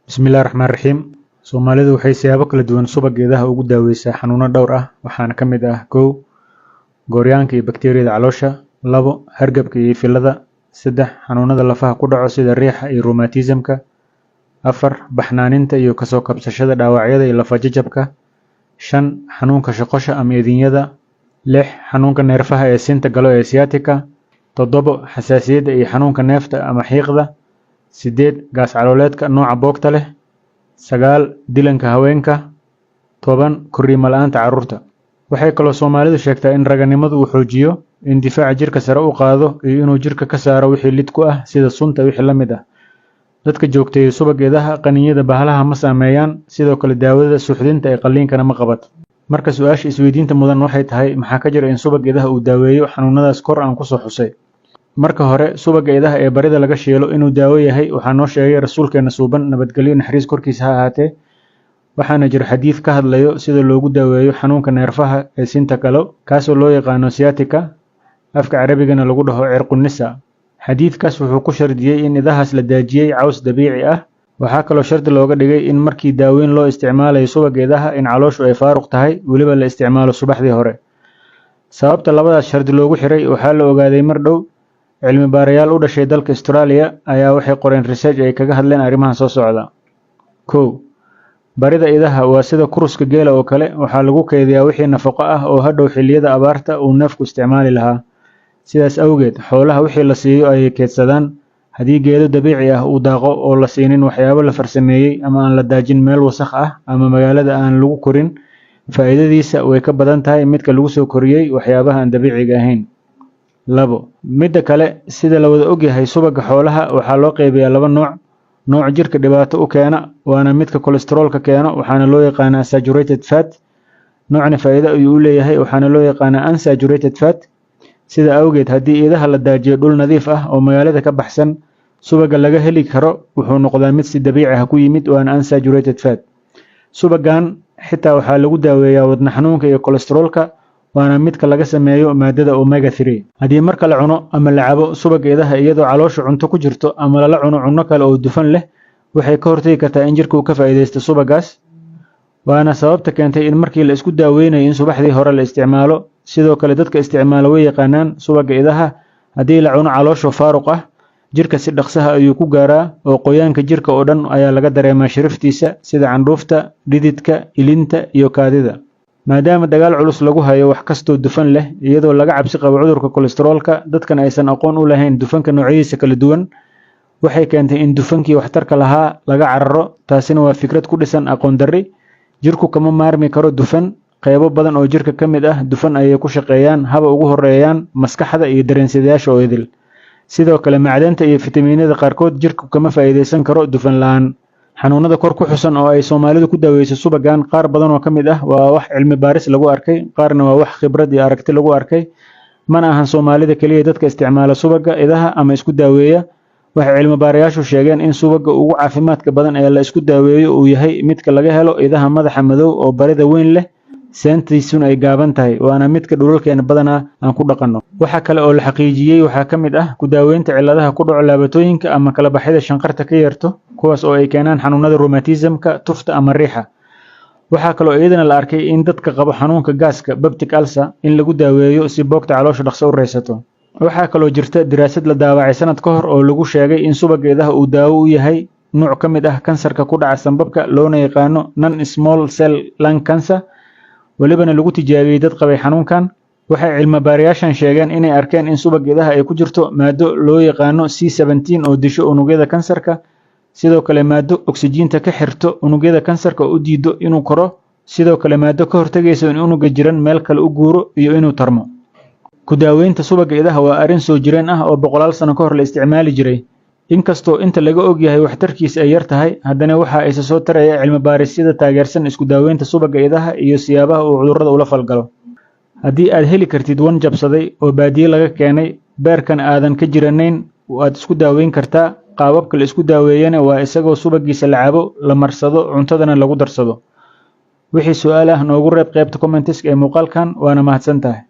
Bismillahi raxmaan raxiim. Soomaalidu waxay siyaabo kala duwan subagga idaha ugu daaweysaa xanuuno dhowr ah, waxaana ka mid ah: 1, gooryaanka iyo bakteeriyada caloosha; 2, hargabka iyo ifilada; 3, xanuunada lafaha ku dhaco sida riixa iyo rheumatism-ka; 4, baxnaaninta iyo kasoo kabsashada dhaawacyada iyo lafa jajabka; 5, xanuunka shoqosha ama idinyada; 6, xanuunka neerfaha ee sinta galo ee sciatica; 7, xasaasiyadda iyo xanuunka neefta ama xiiqda; 8, gaas calooleedka nooca boogta leh; 9, dilanka haweenka; 10, korriimo la'aanta carruurta. Waxay kaloo Soomaalidu sheegtaa in raganimadu uu xoojiyo, in difaaca jirka sare u qaado iyo inuu jirka ka saaro wixii lid ku ah sida sunta wixii la mid ah. Dadka joogteeya subagga idaha, qaniinyada bahalaha ma saameeyaan, sidoo kale daawada suuxdinta ee qalliinkana ma qabato. Marka su-aasha isweydiinta mudan waxay tahay: maxaa ka jira in subagga idaha uu daaweeyo xanuunadaas kor aan kusoo xusay? Marka hore, subagga idaha ee barida laga shiilo inuu daawo yahay waxaa noo sheegay rasuulkeena suuban, nabadgelyo naxariis korkiisa ha ahaatee. Waxaana jira xadiid ka hadlayo sida loogu daaweeyo xanuunka neerfaha ee sinta galo, kaasoo loo yaqaano sciatica, afka Carabigana lagu dhaho cirqunisa. Xadiidkaas wuxuu ku shardiyey in idahaas la daajiyey caws dabiici ah. Waxaa kaloo shardi looga dhigay in markii daaweyn loo isticmaalayo subagga idaha in calooshu ay faaruq tahay, weliba la isticmaalo subaxdii hore. Sababta labadaas shardi loogu xiray waxaa la ogaaday mar dhow. Cilmi baarayaal u dhashay dalka Australia ayaa waxay qoreen research ay kaga hadleen arrimahan soo socda. 1, barida idaha waa sida kuruska geela oo kale, waxaa lagu kaydiyaa wixii nafaqo ah oo hadhow xilliyada abaarta uu neefku isticmaali lahaa. Sidaas awgeed, xoolaha wixii la siiyo ayay keydsadaan. Haddii geedo dabiici ah uu daaqo oo la siinin waxyaabo la farsameeyey ama aan la daajin meel wasakh ah ama magaalada aan lagu korin, faa'iidadiisa way ka badan tahay midka lagu soo koriyey waxyaabaha aan dabiiciga ahayn. 2, midda kale, sida la wada ogyahay, subagga xoolaha waxaa loo qaybiyaa laba nooc: nooc jirka dhibaato u keena, waana midka kolestaroolka keeno, waxaana loo yaqaanaa saturated fat; noocna faa'iido ayuu u leeyahay, waxaana loo yaqaanaa unsaturated fat. Sida awgeed, haddii idaha la daajiyo dhul nadiif ah oo magaalada ka baxsan, subagga laga heli karo wuxuu noqdaa mid si dabiici ah ku yimid, waana unsaturated fat. Subaggan xitaa waxaa lagu daaweeyaa wadna xanuunka iyo kolestaroolka, waana midka laga sameeyo maadada omega 3. Haddii marka la cuno ama la cabo subagga idaha iyadoo caloosha cunto ku jirto ama lala cuno cunno kale oo dufan leh, waxay ka hortagi kartaa in jirka uu ka faa'iidaysto subaggaas, waana sababta keentay in markii la isku daaweynayo in subaxdii hore la isticmaalo. Sidoo kale, dadka isticmaala way yaqaanaan subagga idaha haddii la cuno caloosha faaruq ah, jirka si dhaqsaha ayuu ku gaaraa oo qoyaanka jirka oo dhan ayaa laga dareemaa shiriftiisa, sida candhuufta, dhididka, ilinta iyo kaadida. Maadaama dagaal culus lagu hayo wax kastoo dufan leh, iyadoo laga cabsi qabo cudurka kolestaroolka, dadkan aysan aqoon u lahayn dufanka noocyadiisa kala duwan, waxay keentay in dufankii waxtarka lahaa laga cararo. Taasina waa fikrad ku dhisan aqoon darri. Jirku kama maarmi karo dufan. Qaybo badan oo jirka ka mid ah dufan ayay ku shaqeeyaan, haba ugu horeeyaan maskaxda iyo dareensidayaasha oo idil. Sidoo kale, macdanta iyo fitamiinada qaarkood jirku kama faa'iidaysan karo dufan la'aan. Xanuunada kor ku xusan oo ay Soomaalidu ku daaweyso subagan, qaar badan oo ka mid ah waa wax cilmi baaris lagu arkay, qaarna waa wax khibrad iyo aragti lagu arkay. Mana ahan Soomaalida keliya dadka isticmaala subagga idaha ama isku daaweeya. Waxay cilmi baarayaashu sheegeen in subagga ugu caafimaadka badan ee la isku daaweeyo uu yahay midka laga helo idaha madaxa madow oo barida weyn leh, seentiisuna ay gaaban tahay, waana midka dhulalkeena badanaa aan ku dhaqanno. Waxa kale oo la xaqiijiyey waxaa ka mid ah ku daaweynta cilladaha ku dhaco laabatooyinka ama kala baxyada shanqarta ka yeerto, kuwaas oo ay keenaan xanuunada rheumatism-ka, tufta ama riixa. Waxaa kaloo iyadana la arkay in dadka qabo xanuunka gaaska, peptic ulcer, in lagu daaweeyo si boogta caloosha dhaqso u raysato. Waxaa kaloo jirta daraasad la daawacay sanad ka hor oo lagu sheegay in subagga idaha uu daawo u yahay nuuc ka mid ah kansarka ku dhaca sambabka, loona yaqaano non small cell lung cancer, welibana lagu tijaabiyey dad qabay xanuunkan. Waxay cilmi baarayaashan sheegeen inay arkeen in subagga idaha ay ku jirto maado loo yaqaano C17 oo disho unugyada kansarka, sidoo kale maado oksijiinta ka xirto unugyada kansarka oo u diido inuu koro, sidoo kale maado ka hortagaysa in unuga jiran meel kale u guuro iyo inuu tarmo. Ku daaweynta subagga idaha waa arrin soo jireen ah oo boqolaal sano ka hor la isticmaali jiray. Inkastoo inta laga ogyahay waxtarkiisa ay yar tahay, haddana waxa isa soo taraya cilmi baarisyada taageersan isku daaweynta subagga idaha iyo siyaabaha uu cudurrada ula falgalo. Haddii aad heli kartid wan jabsaday oo baadiye laga keenay, beerkan aadan ka jiranayn, waad isku daaweyn kartaa. Qaababka la isku daaweeyana waa isagoo subagiisa la cabo, la marsado, cuntadana lagu darsado. Wixii su-aal ah noogu reeb qaybta comments ee muuqaalkan, waana mahadsan tahay.